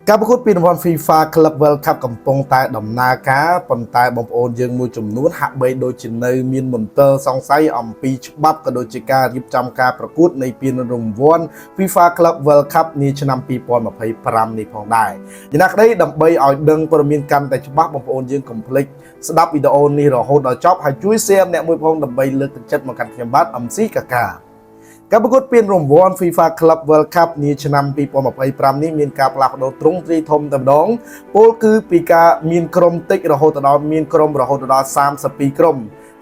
ការប្រកួតពានរង្វាន់ FIFA Club World Cup កំពុងតែដំណើរការប៉ុន្តែបងប្អូនយើងមួយចំនួនហាក់បីដូចជានៅមានមន្ទិលសង្ស័យអំពីច្បាប់ក៏ដូចជាការរៀបចំការប្រកួតនៃពានរង្វាន់ FIFA Club World Cup នាឆ្នាំ2025នេះផងដែរយ៉ាងណាក្តីដើម្បីឲ្យដឹងព័ត៌មានកាន់តែច្បាស់បងប្អូនយើងកុំភ្លេចស្ដាប់វីដេអូនេះរហូតដល់ចប់ហើយជួយ share ម្នាក់មួយផងដើម្បីលើកទឹកចិត្តមកកាន់ខ្ញុំបាទ MC កាកាការប្រកួតពានរង្វាន់ FIFA Club World Cup នាឆ្នាំ2025នេះមានការផ្លាស់ប្ដូរទ្រង់ទ្រាយធំតែម្ដងពោលគឺពីការមានក្រុមតិចរហូតដល់មានក្រុមរហូតដល់32ក្រុម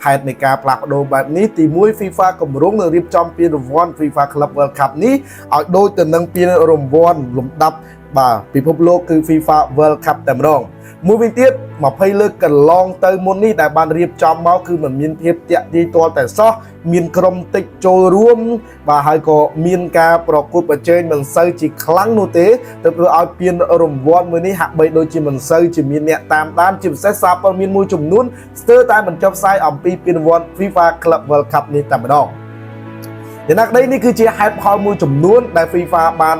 ហេតុនៃការផ្លាស់ប្ដូរបែបនេះទី1 FIFA គម្រោងនឹងរៀបចំពានរង្វាន់ FIFA Club World Cup នេះឲ្យដូចទៅនឹងពានរង្វាន់លំដាប់បាទពិភពលោកគឺ FIFA World Cup តែម្ដងមួយវិញទៀត20លើកកន្លងទៅមុននេះដែលបានរៀបចំមកគឺมันមានភាពតាក់ទាញទាល់តែសោះមានក្រុមតិចចូលរួមបាទហើយក៏មានការប្រកួតប្រជែងមិនសូវជាខ្លាំងនោះទេទៅធ្វើឲ្យពានរង្វាន់មួយនេះហាក់បីដូចជាមិនសូវជាមានអ្នកតាមដានជាពិសេសសារព័ត៌មានមួយចំនួនស្ទើរតែមិនចុះផ្សាយអំពីពានរង្វាន់ FIFA Club World Cup នេះតែម្ដងយ៉ាងណាក្តីនេះគឺជាហេតុផលមួយចំនួនដែល FIFA បាន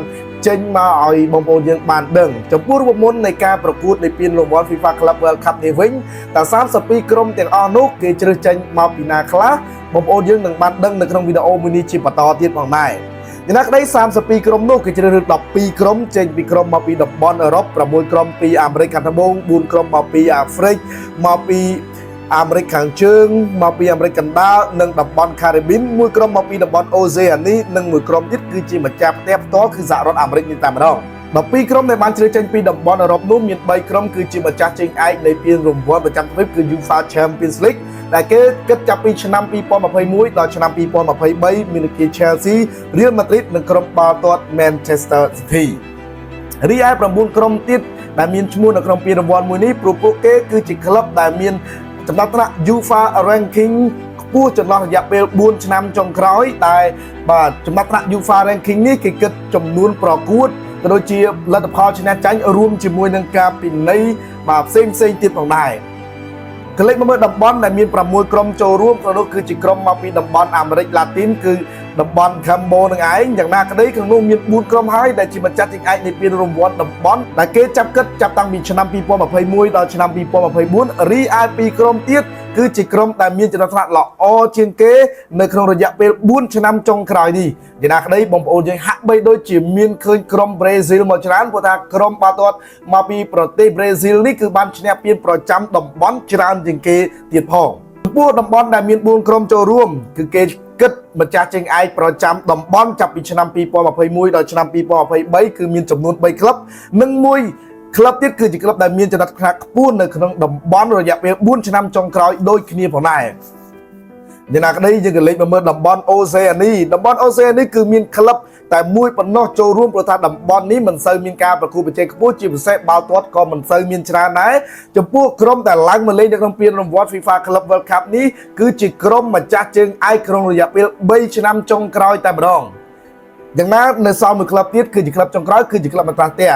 ចេញមកឲ្យបងប្អូនយើងបានដឹងចំពោះរូបមន្តនៃការប្រកួតនៃពានរង្វាន់ FIFA Club World Cup នេះវិញតើ32ក្រុមទាំងអស់នោះគេជ្រើសចេញមកពីណាខ្លះបងប្អូនយើងនឹងបានដឹងនៅក្នុងវីដេអូមួយនេះជាបន្តទៀតផងដែរយ៉ាងណាក្តី32ក្រុមនោះគេជ្រើសរើស12ក្រុមចេញពីក្រុមមកពីតំបន់អឺរ៉ុប6ក្រុមពីអាមេរិកខាងត្បូង4ក្រុមមកពីអាហ្វ្រិកមកពីអាមេរិកខាងជើងមកពីអាមេរិកកណ្ដាលនិងតំបន់ខារីប៊ីនមួយក្រុមមកពីតំបន់អូសេអានីនិងមួយក្រុមទៀតគឺជាម្ចាស់ផ្ទះផ្ទាល់គឺសហរដ្ឋអាមេរិកនេះតែម្ដង12ក្រុមដែលបានជ្រើសចេញពីតំបន់អឺរ៉ុបនោះមាន3ក្រុមគឺជាម្ចាស់ជើងឯកនៃពានរង្វាន់ប្រចាំទ្វីបគឺ UEFA Champions League ដែលគេគិតចាប់ពីឆ្នាំ2021ដល់ឆ្នាំ2023មានដូចជា Chelsea, Real Madrid និងក្រុមបាល់ទាត់ Manchester City រីឯ9ក្រុមទៀតដែលមានឈ្មោះនៅក្នុងពានរង្វាន់មួយនេះព្រោះពួកគេគឺជាក្លឹបដែលមានចំណាត់ថ្នាក់ UEFA ranking ខ្ពស់ចន្លោះរយៈពេល4ឆ្នាំចុងក្រោយតែបាទចំណាត់ថ្នាក់ UEFA ranking នេះគេគិតចំនួនប្រកួតក៏ដូចជាលទ្ធផលឈ្នះចាញ់រួមជាមួយនឹងការពិន័យបាទផ្សេងផ្សេងទៀតផងដែរកលេចមកមើលតំបន់ដែលមាន6ក្រុមចូលរួមក្នុងនោះគឺជាក្រុមមកពីតំបន់អាមេរិកឡាទីនគឺតំបន់កម្ពុជានឹងឯងយ៉ាងណាក្តីក្នុងនោះមាន4ក្រុមហើយដែលជាម្ចាស់ជើងឯកនៃពានរង្វាន់តំបន់ដែលគេចាប់គិតចាប់តាំងពីឆ្នាំ2021ដល់ឆ្នាំ2024រីឯ2ក្រុមទៀតគឺជាក្រុមដែលមានចំណាត់ថ្នាក់ល្អជាងគេនៅក្នុងរយៈពេល4ឆ្នាំចុងក្រោយនេះយ៉ាងណាក្តីបងប្អូនយើងហាក់បីដូចជាមានឃើញក្រុមប្រេស៊ីលមកច្រើនព្រោះថាក្រុមបាល់ទាត់មកពីប្រទេសប្រេស៊ីលនេះគឺបានឈ្នះពានប្រចាំតំបន់ច្រើនជាងគេទៀតផងចំពោះតំបន់ដែលមាន4ក្រុមចូលរួមគឺគេគិតម្ចាស់ជើងឯកប្រចាំតំបន់ចាប់ពីឆ្នាំ2021ដល់ឆ្នាំ2023គឺមានចំនួន3ក្លឹបនិងមួយក្លឹបទៀតគឺជាក្លឹបដែលមានចំណាត់ថ្នាក់ខ្ពស់នៅក្នុងតំបន់រយៈពេល4ឆ្នាំចុងក្រោយដូចគ្នាផងដែរយ៉ាងណាក្តីយើងក៏លេខមកមើលតំបន់អូសេអានីតំបន់អូសេអានីគឺមានក្លឹបតែមួយប៉ុណ្ណោះចូលរួមព្រោះថាតំបន់នេះមិនសូវមានការប្រកួតប្រជែងខ្ពស់ជាពិសេសបាល់ទាត់ក៏មិនសូវមានច្រើនដែរចំពោះក្រុមដែលឡើងមកលេងនៅក្នុងពានរង្វាន់ FIFA Club World Cup នេះគឺជាក្រុមម្ចាស់ជើងឯកក្នុងរយៈពេល3ឆ្នាំចុងក្រោយតែម្ដងយ៉ាងណានៅសល់មួយក្លឹបទៀតគឺជាក្លឹបចុងក្រោយគឺជាក្លឹបម្ចាស់ផ្ទះ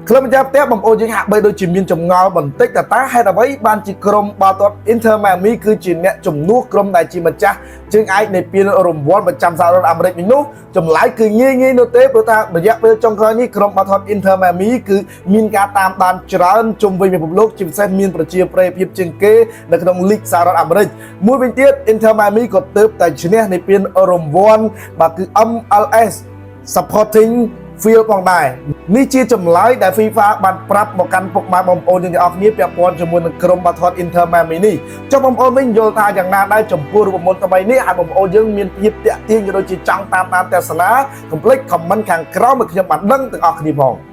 ក្លឹបម្ចាស់ផ្ទះបងប្អូនយើងហាក់បីដូចជាមានចម្ងល់បន្តិចតើតើហេតុអ្វីបានជាក្រុមបាល់ទាត់ Inter Miami គឺជាអ្នកជំនួសក្រុមដែលជាម្ចាស់ជើងឯកនៃពានរង្វាន់ប្រចាំសហរដ្ឋអាមេរិកនេះនោះចម្លើយគឺងាយងាយនោះទេព្រោះថារយៈពេលចុងក្រោយនេះក្រុមបាល់ទាត់ Inter Miami គឺមានការតាមដានច្រើនជុំវិញពិភពលោកជាពិសេសមានប្រជាប្រិយភាពជាងគេនៅក្នុងលីកសហរដ្ឋអាមេរិកមួយវិញទៀត Inter Miami ក៏ទើបតែឈ្នះនៃពានរង្វាន់បាទគឺ MLS Supporting Field ផងដែរនេះជាចម្លើយដែល FIFA បានប្រាប់មកកាន់ពុកម៉ែបងប្អូនយើងទាំងអស់គ្នាពាក់ព័ន្ធជាមួយនឹងក្រុមបាល់ទាត់ Inter Miami នេះចុះបងប្អូនវិញយល់ថាយ៉ាងណាដែរចំពោះរូបមន្តថ្មីនេះហើយបងប្អូនយើងមានភាពតាក់ទាញក៏ដូចជាចង់តាមដានទស្សនាកុំភ្លេច comment ខាងក្រោមឲ្យខ្ញុំបានដឹងទាំងអស់គ្នាផង។